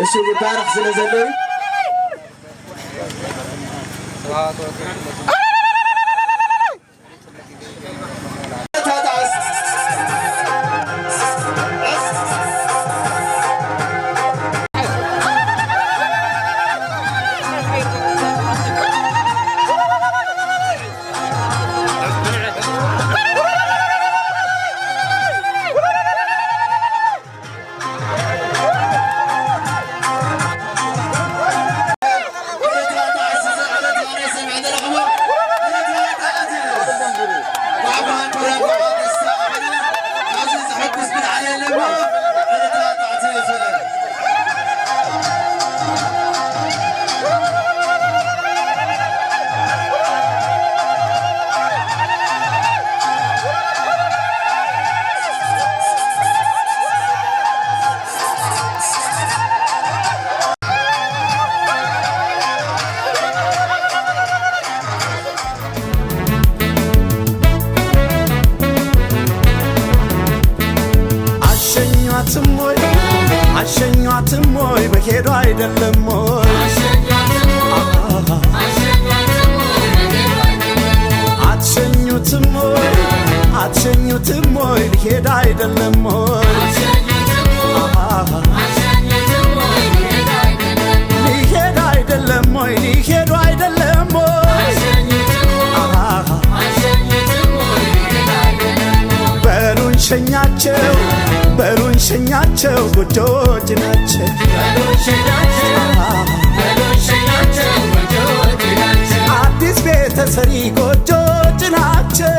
እሱ ይባረኽ ስለ ዘሎ አሸኛትም ወይ አሸኛትም ወይ በሄዱ አይደለም ወይ? አትሸኙትም ወይ አትሸኙትም ወይ ሊሄድ አይደለም ወይ? ሊሄድ አይደለም ወይ? ሊሄዱ አይደለም ወይ? በሉን ሸኛቸው በሉን ሸኛቸው ጎጆች ናቸው። አዲስ ቤት ተሰሪ ጎጆች ናቸው።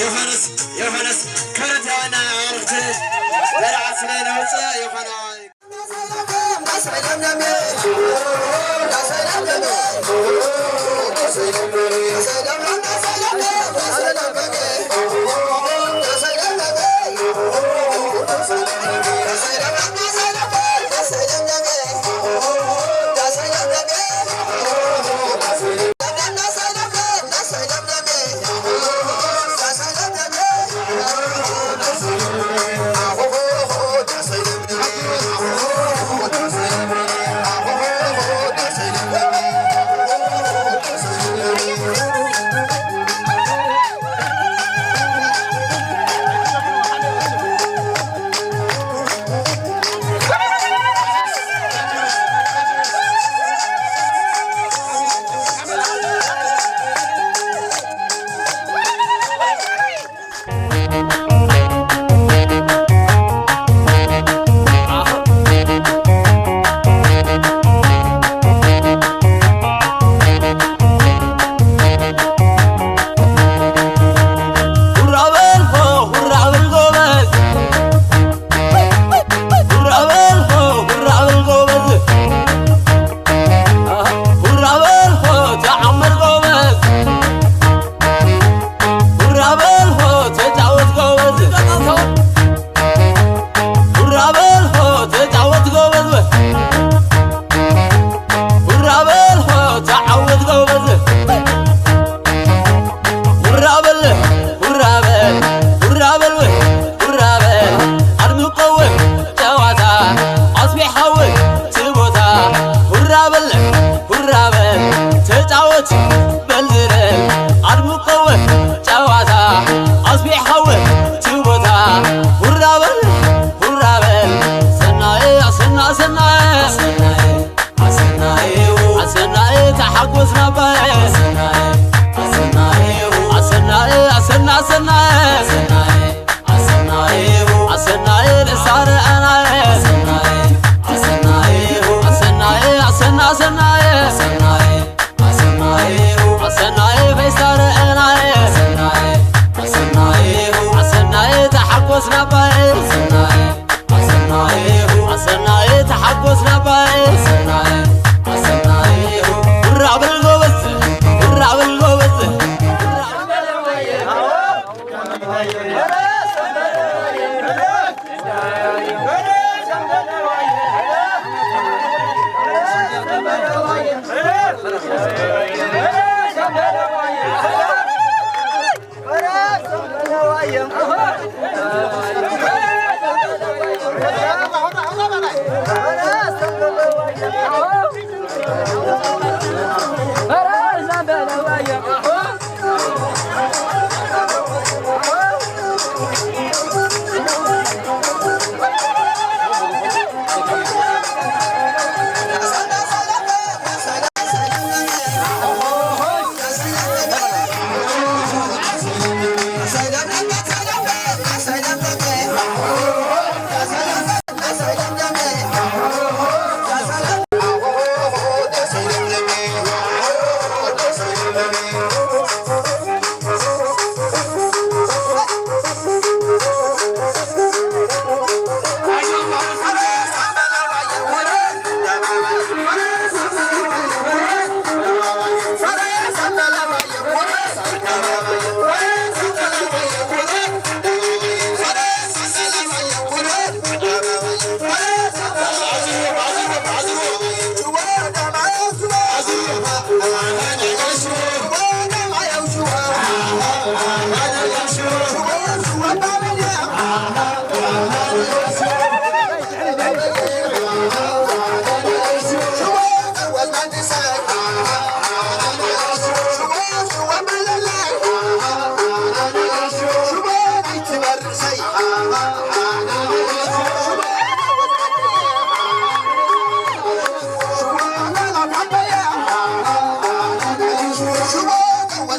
ዮሃንስ ዮሃንስ ክብረት የዋና ኣርክት በርዓ ስለ ነውፅእ ይኾና።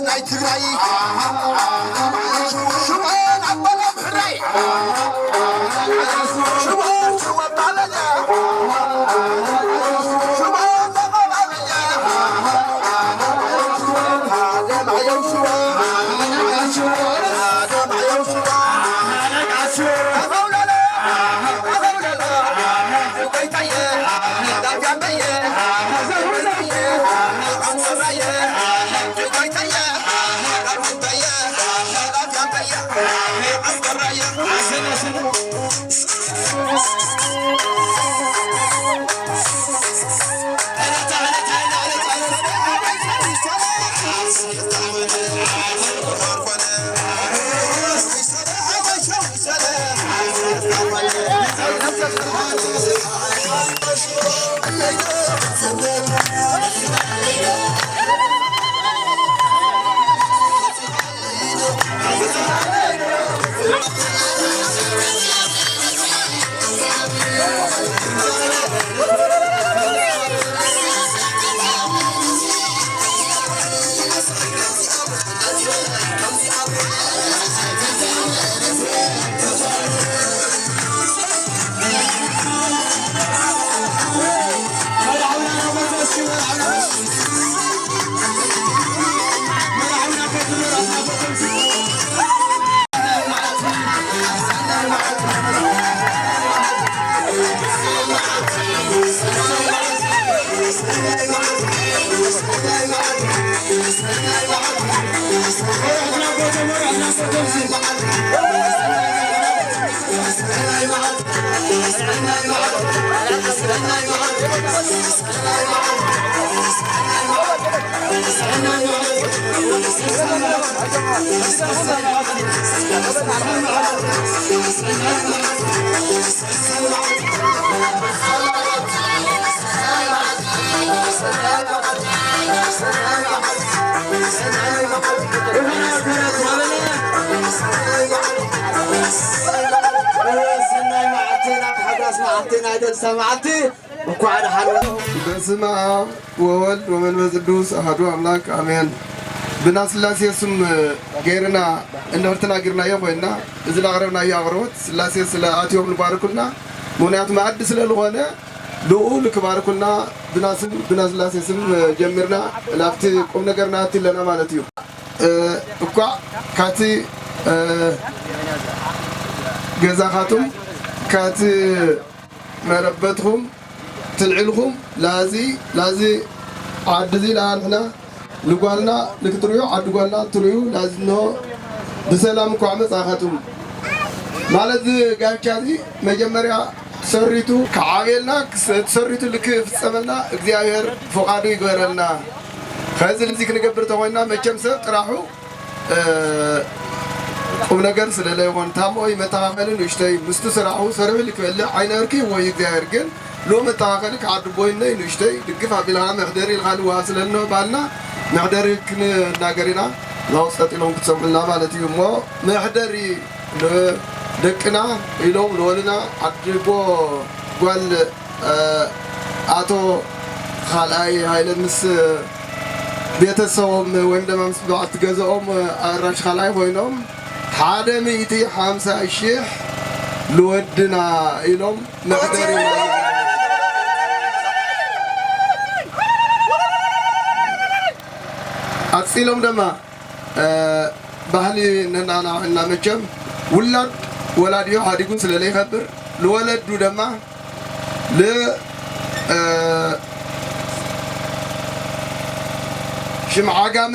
ናይ ትግራይ ሽወን ኣበለ ብሕራይ ሽወን ሽወን ባበለ ሽወን ተቐባብያ ደማየው ሽወ ደማየው ሽወ ተኸውለለ ተኸውለለ ቆይታየ ዳጋመየ ዘውለየ ኣንሰራየ ሰናይ መዓልቲ ናብ ሓዳስ መዓልቲ ናይ ደስታ መዓልቲ እንኳዕ ደሓን። በስመ አብ ወወልድ ወመንፈስ ቅዱስ አሐዱ አምላክ አሜን። ብና ስላሴ ስም ገይርና እንድሕር ተናጊርናዮ ኮይንና፣ እዚ ላቕረብናዮ ኣቕርቦት ስላሴ ስለ ኣትዮም ልባርኩልና። ምኽንያቱ መኣዲ ስለ ዝኾነ ብኡ ልክባርኩልና ብና ስም፣ ብና ስላሴ ስም ጀሚርና ናብቲ ቁም ነገር ንኣቲ ኣለና ማለት እዩ። እ፣ እኳ ካቲ፣ እ፣ ገዛኻቱም ካቲ መረበትኹም ትልዕልኹም ላዚ፣ ላዚ ዓዲ እዚ ለኣንሕና ልጓልና ልክትርእዩ ዓዲ ጓልና ትርእዩ ላዚ እንሆ ብሰላም እንኳዕ መጻኻትኩም። ማለት እዚ ጋብቻ እዚ መጀመርያ ሰሪቱ ክዓብየልና፣ ክስ-፣ ሰሪቱ ልክ ፍጸመልና እግዚኣብሔር ፍቓዱ ይግበረልና። ከዚ እዚ ክንገብር ተኾይና መቸም ሰብ ጥራሑ እ፣ ቁም ነገር ስለ ለይኾን ታሞ ይመተኻኸሊ ንእሽተይ ምስቱ ስራሑ ሰርሑ ልክበልዕ ዓይነ እርኪ ወይ እግዚኣብሔር ግን ሎ መተኻኸሊ ክዓዲ ቦይነይ ንእሽተይ ድግፍ ኣቢልኻ መሕደሪ ኢልካ ልወሃብ ስለ ልንባልና መሕደሪ ክንናገር ኢና። ላውፀጥ ኢሎም ክትሰምዑልና ማለት እዩ እሞ መሕደሪ ንደቅና ኢሎም ንወልና ዓዲ ቦ ጓል እ፣ ኣቶ ካልኣይ ሃይለ ምስ ቤተሰቦም ወይም ድማ ምስ በዓልቲ ገዛኦም ኣራሽ ካልኣይ ኮይኖም ሓደ ሚእቲ ሓምሳ ሺሕ ልወድና ኢሎም መሕደሪ ቀፂሎም ድማ እ፣ ባህሊ ነናና እና መቸም ውላድ ወላዲዮ ሓዲጉ ስለ ለይኸብር ልወለዱ ደማ ል እ፣ ሽም ዓጋመ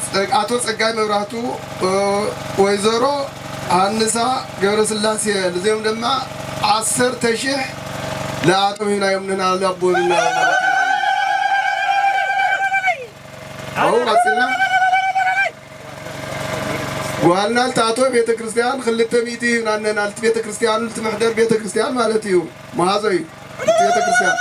ጸ-፣ ኣቶ ጸጋይ መብራህቱ እ፣ ወይዘሮ ሃንሳ ገብረስላሴ ልዚኦም ድማ ዓሰርተ ሺሕ ለኣቶም ሂብናዮም ንና ላቦልና ማለት እዩ። ኣብኡ ቀጺልና ጓልና ልትኣትወ ቤተ ክርስቲያን ክልተ ሚእቲ ሂብናነ ናልቲ ቤተ ክርስቲያን ልትምሕደር ቤተ ክርስቲያን ማለት እዩ። መሃዞ እዩ እቲ ቤተ ክርስቲያን።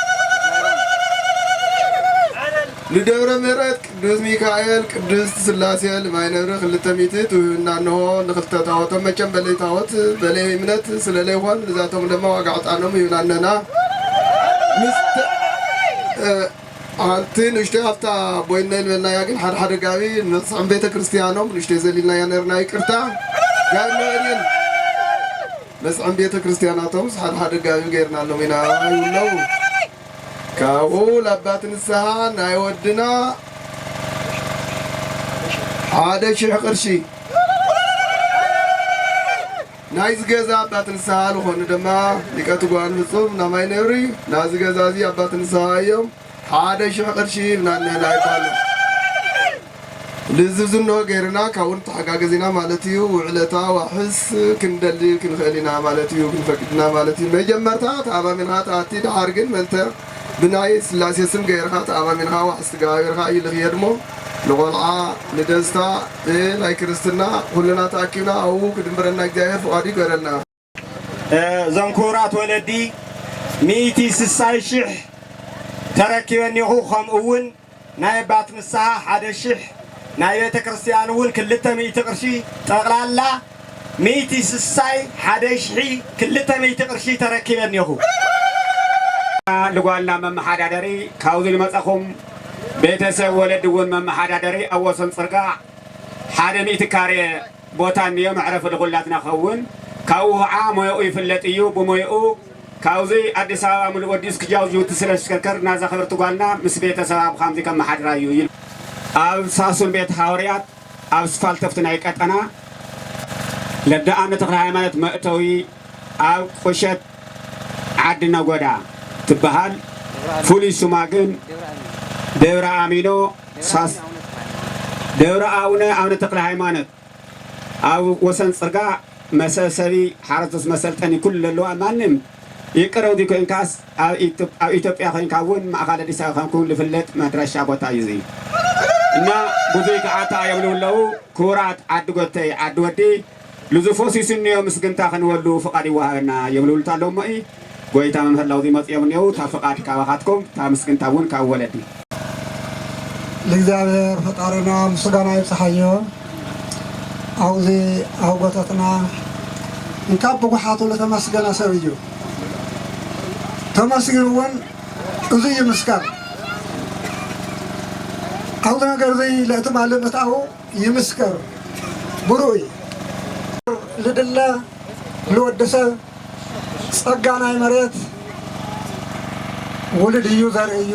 ንደብረ ምሕረት ቅዱስ ሚካኤል ቅድስት ስላሴ ልማይ ነብሪ ክልተ ሚእቲ ትውህብና እንሆ። ንክልተ ታቦቶም መቸም በለይ ታቦት በለይ እምነት ስለ ለይኾን ንዛቶም ድማ ዋጋ ዕጣኖም ይብላነና። ምስ ተ-፣ እ፣ ሓንቲ ንእሽተይ ኣብታ ቦይና ኢልበልናያ ግን ሓደ ሓደ ጋቢ ንመጽዕም ቤተ ክርስቲያኖም ንእሽተይ ዘሊልናያ ነርና ይቅርታ። ጋቢ መእድን መጽዕም ቤተ ክርስቲያናቶምስ ሓደ ሓደ ጋቢ ገይርናሎም ኢና ይብለው። ካብኡ ለባት ንስሓ ናይ ወድና ሓደ ሽሕ ቅርሺ ናይዚ ገዛ ኣባት ንስሓ ዝኾኑ ድማ ሊቀ ትጓን ፍጹም ናማይ ነብሪ ናዚ ገዛ እዚ ኣባት ንስሓ እዮም። ሓደ ሽሕ ቅርሺ ናነና ይባሉ። ልዝብ ዝንሆ ገይርና ካብኡ ንተሓጋገዝ ኢና ማለት እዩ። ውዕለታ ዋሕስ ክንደሊ ክንኽእል ኢና ማለት እዩ። ክንፈቅድ ኢና ማለት እዩ። መጀመርታ ተኣማሚንኻ ትኣቲ፣ ደሓር ግን መልተ ብናይ ስላሴ ስም ገይርኻ ተኣማሚንኻ ዋሕስ ትገባቢርካ እዩ ልኽየድ እሞ ንቖልዓ ንደስታ ብናይ ክርስትና ኩልና ተኣኪብና ኣብኡ ክድምብረና እግዚኣብሔር ፍቓዱ ይገረልና። እ፣ እዞም ክቡራት ወለዲ ሚእቲ ስሳይ ሽሕ ተረኪበ እኒኹ። ከምኡ እውን ናይ ኣባት ንስሓ ሓደ ሽሕ፣ ናይ ቤተ ክርስቲያን እውን ክልተ ሚእቲ ቅርሺ፣ ጠቕላላ ሚእቲ ስሳይ ሓደ ሽሒ ክልተ ሚእቲ ቅርሺ ተረኪበ እኒኹ። ልጓልና መመሓዳደሪ ካብዚ ዝመፀኹም ቤተሰብ ወለዲ እውን መመሓዳደሪ ኣብ ወሰን ፅርጋ ሓደ ሚእቲ ካሬ ቦታ እኒኦ መዕረፊ ንኹላትና ክኸውን። ካብኡ ከዓ ሞያኡ ይፍለጥ እዩ። ብሞያኡ ካብዚ ኣዲስ ኣበባ ሙሉእ ወዲኡስ ክጃውጅውቲ ስለ ዝሽከርከር ናዛ ክብርቲ ጓልና ምስ ቤተሰባ ብኻምዚ ከመሓድራ እዩ ኢሉ። ኣብ ሳሱን ቤት ሃዋርያት ኣብ ስፋልት ኣብቲ ናይ ቀጠና ለደኣነ ተክለ ሃይማኖት መእተዊ ኣብ ቁሸት ዓዲ ነጎዳ ትበሃል። ፍሉይ ስማ ግን ደብረ ኣሚኖ ሳስ-፣ ደብረ ኣቡነ ኣቡነ ተክለ ሃይማኖት ኣብ ወሰን ጽርጋ መሰብሰቢ ሓረስቶት መሰልጠኒ ኩሉ ዘለዋ ማንም ይቅረው ዲ ኮንካስ ኣብ ኢትዮ-፣ ኣብ ኢትዮጵያ ኮንካ እውን ማእኸል ኣዲስ ኣበባ ኮንኩም ዝፍለጥ መድረሻ ቦታ እዩ እዚ። እና ብዙይ ከዓታ እዮም ዝብለው ክቡራት ዓዲ ጎተይ ዓዲ ወዲ ልዙ ፈሲሱ እኒኦ ምስግንታ ክንበሉ ፍቓድ ይወሃበና እዮም ዝብሉታ ኣለዉ እሞ እዩ። ጎይታ መምህር ለውዚ መጽኦም እኒኦ፣ እታ ፍቓድ ካባኻትኩም፣ እታ ምስግንታ እውን ካብ ወለዲ። ልእግዚኣብሔር ፈጣሪና ምስጋና ይብጽሓዮ። ኣብዚ ኣብ ጎተትና እንካብ ብጉሓቱ ለተመስገነ ሰብ እዩ። ተመስጊኑ እውን እዚ ይምስከር። ኣብዚ ነገር እዚ ለእቲ ማልእ ምእታዉ ይምስከር። ብሩእ እዩ። ልድለ ንወዲ ሰብ ጸጋ ናይ መሬት ውሉድ እዩ፣ ዘርኢ እዩ።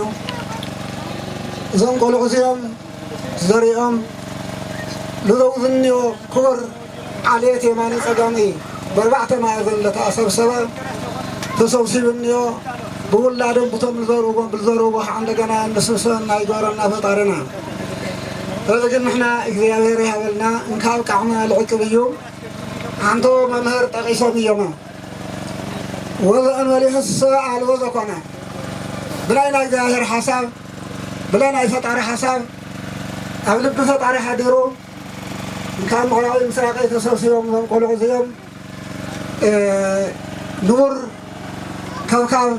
እዞም ቆልዑ እዚኦም ዘሪኦም ንዘውዝንዮ ክቡር ዓሌት የማነ ጸጋሚ ብኣርባዕተ ማዕዘን ለተኣሰብሰበ ተሰብሲቡ እኒኦ ብውላዶም ብቶም ዝዘርዎ ብዝዘርዎ ከዓ እንደገና እንስብሰበና ይግበረና ፈጣሪና። እዚ ግን ንሕና እግዚኣብሔር ይሃበልና እንካብ ቃዕና ልዕቅብ እዩ። ኣንቶ መምህር ጠቒሶም እዮም። ወዘእንበሊሑሰ ኣልቦ ዘኮነ ብላይ ናይ እግዚኣብሔር ሓሳብ ብላይ ናይ ፈጣሪ ሓሳብ ኣብ ልቢ ፈጣሪ ሓዲሩ እንካብ ምዕራባዊ ምስራቀይ ተሰብሲቦም እዞም ቆልዑ እዚኦም ንቡር ከብካብ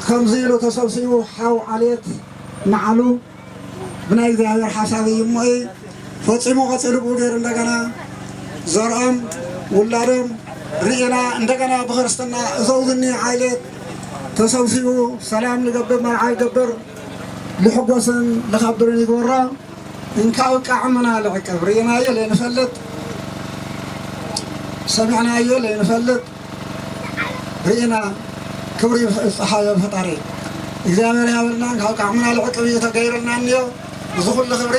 ከምዚ ኢሉ ተሰብሲቡ ሓው ዓሌት ንዓሉ ብናይ እግዚኣብሔር ሓሳብ እዩ እሞ እዩ ፈጺሙ ቀጺሉ ብኡ ገይሩ እንደገና ዘርኦም ውላዶም ርኢና እንደገና ብክርስትና እዞም ዝኒ ዓሌት ተሰብሲቡ ሰላም ንገብር መርዓ ይገብር ልሕጎስን ልኸብርን ይግበሮ። እንካብ ቃዕምና ልዕቀብ ርኢናዮ ለይንፈልጥ ሰሚዕናዮ ለይንፈልጥ ርኢና ክብሪ ይብጽሓዮ ፈጣሪ እግዚኣብሔር ይሃበልና። እንካብ ቃዕምና ልዕቅብ እዩ ተገይሩልና እንዮ። እዚ ኩሉ ክብሪ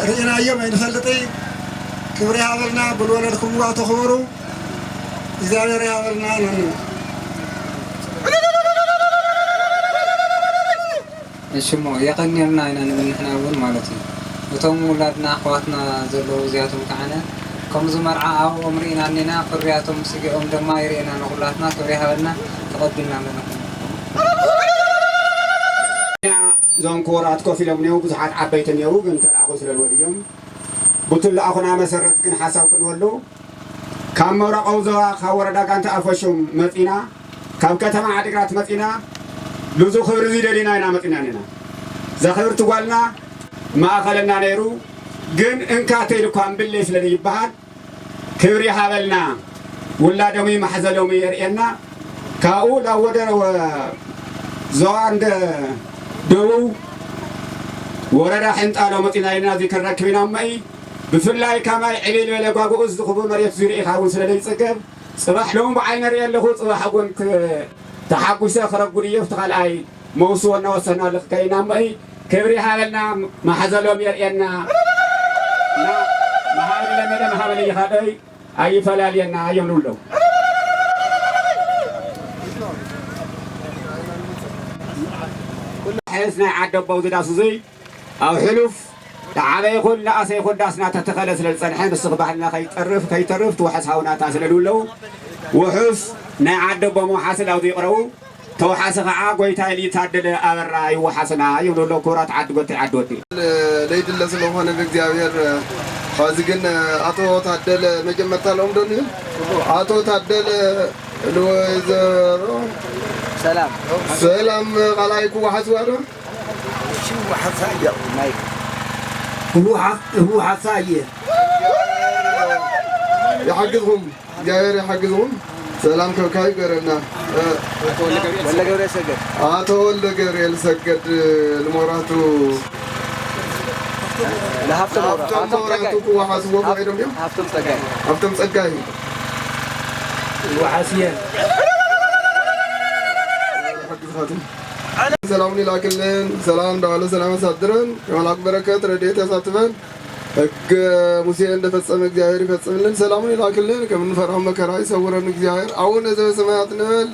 ርኢናዮም ኣይንፈልጥ። ክብሪ ይሃበልና። ብልወለድኩም ዋ ተኽበሩ። እግዚኣብሔር ይሃበልና ኢናኒ። እሺ እሞ የቐንየልና ኢና ንብል ንሕና እውን ማለት እዩ። እቶም ውላድና ኣሕዋትና ዘለዉ እዚኣቶም ከዓነ ከምዚ መርዓ ኣብኦም ርኢና እኒና ፍርያቶም ስጊኦም ድማ ይርእየና ንኹላትና ክብሪ ይሃበልና ተቐቢልና ኣለና። እዞም ክቡራት ኮፍ ኢሎም እኒው ብዙሓት ዓበይቲ እኒው ግን ተልኣኹ ስለ ዝወድዮም ብትልኣኹና መሰረት ግን ሓሳብ ክንበሉ ካብ ምብራቓዊ ዞባ ካብ ወረዳ ጋንታ ኣፈሹም መጺና፣ ካብ ከተማ ዓዲግራት መጺና፣ ልዙ ክብሪ እዚ ደሊና ኢና መጺና ኔና። እዛ ክብርቲ ጓልና ማእኸልና ነይሩ፣ ግን እንካ ተይሉ እኳ እምብለይ ስለ ዘይበሃል፣ ክብሪ ይሃበልና፣ ውላዶም ማሕዘሎም የርእየና። ካብኡ ናብ ወደ ዞባ እንደ ደቡብ ወረዳ ሕንጣሎ መጺና ኢና እዚ ክንረክብ ኢና እሞ ብፍላይ ከማይ ዕልል በለ ጓጉኡስ ዝኽቡ መሬት ዙሪኢኻ እውን ስለ ዘይጽገብ ጽባሕ ሎም ብዓይነ ርኢ ኣለኹ ጽባሕ እውን ተሓጒሰ ክረጉድ እየ ብቲ ካልኣይ መውስዎ እናወሰና ልኽከይና እሞ ክብሪ ሃበልና ማሕዘሎም የርእየና እና መሃሪ ለመደ መሃበል ይኻደይ ኣይፈላልየና እዮም ንብሎም። ሕስ ናይ ዓደቦ ዝዳስ እዙይ ኣብ ሕሉፍ ንዓበ ይኹን ንኣሰ ይኹን ዳስና ተተኸለ ስለ ዝጸንሐ ንስኽ ባህልና ከይጠርፍ ከይተርፍ ትውሐስ ሃውናታ ስለ ዝብለው ውሑስ ናይ ዓደቦ መውሓሲ ላውዚ ይቕረቡ ተውሓሲ ኸዓ ጎይታ ኢሊ ታደለ ኣበራ ይወሓስና ይብሉ ኣለዉ ክቡራት ዓዲ ጎተይ ዓዲ ወዲ። ለይድለ ስለኾነ ብእግዚኣብሔር ሐዚ ግን ኣቶ ታደለ መጀመርታ ለኦም ዶ ንብል ኣቶ ታደለ ንወይዘሮ ሰላም ሰላም ቃላይ ክወሓስዋ ዶ ሽወሓሳ እያ ናይ ህወሓሳ እየ ይሓግዝኹም እግዚኣብሔር ይሓግዝኹም ሰላም ከብካብ ይገረና ወልደ ገብርኤል ሰገድ ኣቶ ወልደ ገብርኤል ሰገድ ልሞራቱ ለሃብቶም ሃብቶም ሞራቱ ክወሓስዎ ፈቒዶም ድዮም ሃብቶም ጸጋይ ሃብቶም ጸጋይ ወሓስየ ሰላሙን ይላክልን። ሰላም እንዳዋለ ሰላም ያሳድረን። የመልአኩ በረከት ረድኤት ያሳትፈን። ሕገ ሙሴ እንደፈጸመ እግዚአብሔር ይፈጽምልን። ሰላሙን ይላክልን። ከምንፈራው መከራ ይሰውረን እግዚአብሔር። አቡነ ዘበሰማያት ንበል።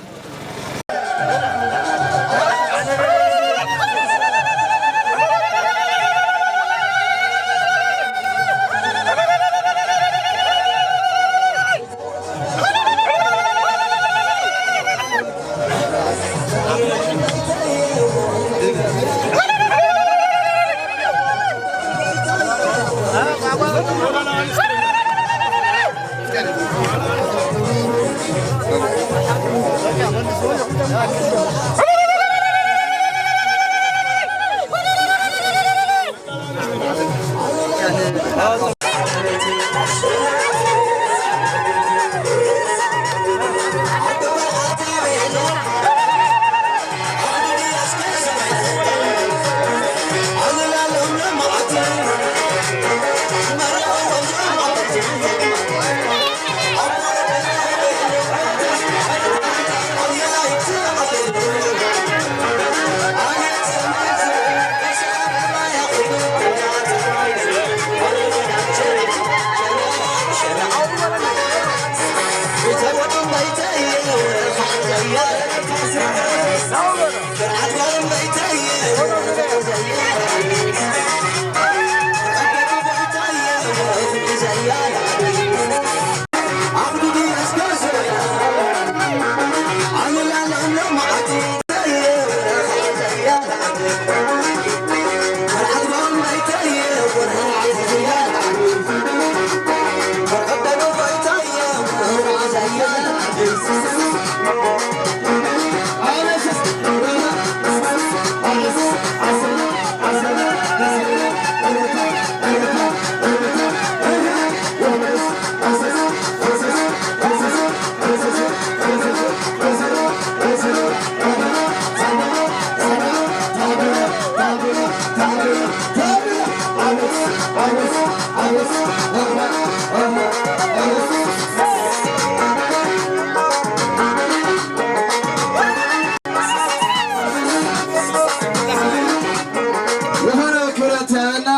ዝኾነ ክብረት ይሃበና።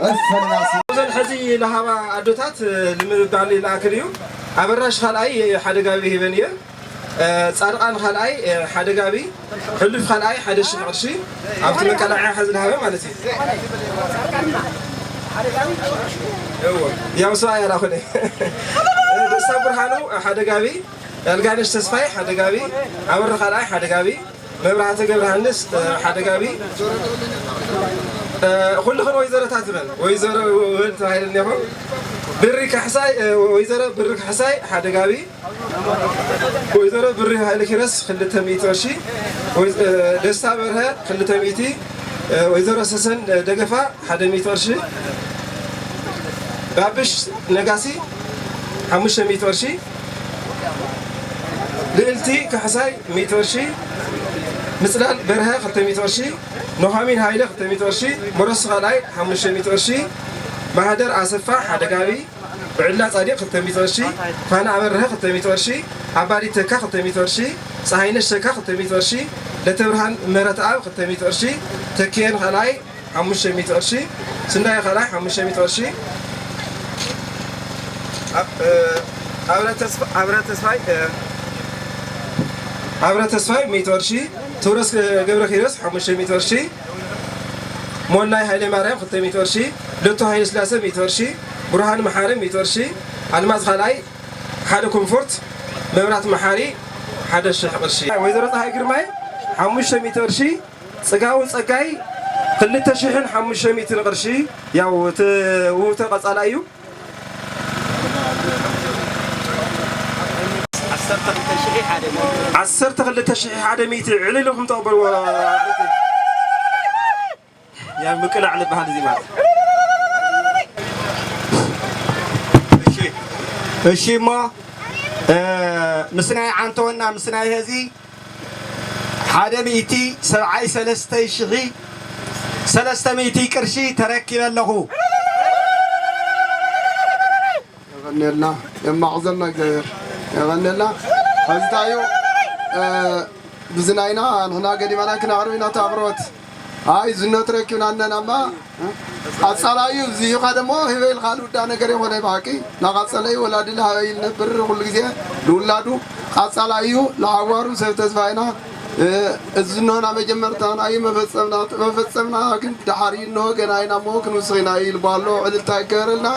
እፈላሲ። እዘን ሕዚ ለሃባ ኣዶታት ንምባል ይለኣክል እዩ። ኣበራሽ ካልኣይ ሓደ ጋቢ ሂበን እየን። እ፣ ጻድቃን ካልኣይ፣ እ፣ ሓደ ጋቢ፣ ሕሉፍ ካልኣይ ሓደ ሽሕ ቅርሺ ኣብቲ መቀላዕያ ሕዚ ለሃበ ማለት እዩ። እዎ፣ ያው ሰብኣይ ኣላኹነ። ደስታ ብርሃኑ ሓደ ጋቢ፣ ኣልጋነሽ ተስፋይ ሓደ ጋቢ፣ ኣበራ ካልኣይ ሓደ ጋቢ፣ መብራህቲ ገብረሃንስ፣ እ፣ ሓደ ጋቢ፣ እ፣ ኩልኽን ወይዘሮታት ዝበል፣ ወይዘሮ ውህድ ተባሂለን እኒኹም። ብሪ ካሕሳይ፣ እ፣ ወይዘሮ ብሪ ካሕሳይ ሓደ ጋቢ፣ ወይዘሮ ብሪ ሃይለ ኪሮስ ክልተ ሚእቲ ቅርሺ፣ ወይ-፣ እ፣ ደስታ በርሀ ክልተ ሚእቲ፣ እ፣ ወይዘሮ ሰሰን ደገፋ ሓደ ሚእቲ ቅርሺ፣ ባብሽ ነጋሲ ሓሙሽተ ሚእቲ ቅርሺ፣ ልእልቲ ካሕሳይ ሚእቲ ቅርሺ፣ ምጽላል በርሀ ክልተ ሚእቲ ቅርሺ፣ ኖሃሚን ሃይለ ክልተ ሚእቲ ቅርሺ፣ ሞረስ ኻልኣይ ሓሙሽተ ሚእቲ ቅርሺ፣ ማህደር ኣሰፋ ሓደ ጋቢ፣ ብዕላ ጻዲቕ ክልተ ሚእቲ ቅርሺ፣ ፋና ኣበርሀ ክልተ ሚእቲ ቅርሺ፣ ኣባዲ ተካ ክልተ ሚእቲ ቅርሺ፣ ጸሃይነሽ ተካ ክልተ ሚእቲ ቅርሺ፣ ለተብርሃን ምህረተኣብ ክልተ ሚእቲ ቅርሺ፣ ተኪኤን ኻልኣይ ሓሙሽተ ሚእቲ ቅርሺ፣ ስንዳየ ኻልኣይ ሓሙሽተ ሚእቲ ቅርሺ፣ ኣብ-፣ እ፣ ኣብረ ተስፋ-፣ ኣብረ ተስፋይ፣ እ፣ ኣብረ ተስፋይ ሚእቲ ቅርሺ፣ ትውረስ ገብረ ኪሮስ ሓሙሽተ ሚእቲ ቅርሺ፣ ሞላይ ሃይለ ማርያም ክልተ ሚእቲ ቅርሺ፣ ለቱ ሃይለ ስላሰ ሚእቲ ቅርሺ፣ ብርሃን መሓሪ ሚእቲ ቅርሺ፣ ኣልማዝ ካልኣይ ሓደ ኮምፎርት፣ መብራት መሓሪ ሓደ ሽሕ ቅርሺ። ወይዘሮ ፀሃይ ግርማይ ሓሙሽተ ሚእቲ ቅርሺ፣ ጽጋቡ ጸጋይ ክልተ ሽሕን ሓሙሽተ ሚእትን ቅርሺ፣ ያው እቲ ውህብቶ ቀጻላይ እዩ። ዓሰርተ ክልተ ሽሕ ሓደ ሚእቲ። ዓሰርተ ክልተ ሽሕ ሓደ ሚእቲ ዕልል ኢልኩም ተቐበልዎ። ያ ምቅላዕ ዝበሃል እዚ ማለት። እሺ፣ እሺ እሞ፣ እ፣ ምስ ናይ ዓንተወና ምስ ናይ ሀዚ ሓደ ሚእቲ ሰብዓይ ሰለስተ ሽሕ ሰለስተ ሚእቲ ቅርሺ ተረኪበ ኣለኹ። የቐንየልና፣ የማዕዘና እግዚኣብሔር። የቐንየልና። ሕዚ እንታይ እዩ፣ እ፣ ብዝናይና ንሕና ገዲማና ክነቕርብ ኢና እቲ ኣቕርቦት። ኣይ፣ ዝኖ ትረኪብና እነናማ። ኣጻላዩ፣ እዚ እዩ ካደሞ፣ ህበይ ኢልካ ልውዳ ነገር የኾነ ብሓቂ። ናቓጸለዩ ወላዲ ለሃበይ ልነብር ኩሉ ግዜ ልውላዱ። ኣጻላዩ፣ ለሓዋሩ ሰብ ተስፋ ኢና። እ፣ እዚ ዝኖና መጀመርታ ናይ መፈጸምና፣ መፈጸምና ግን ደሓር እዩ፣ እንሆ ገና ኢና እሞ ክንውስኽ ኢና ይልቦ ኣሎ። ዕልልታ ይገበረልና።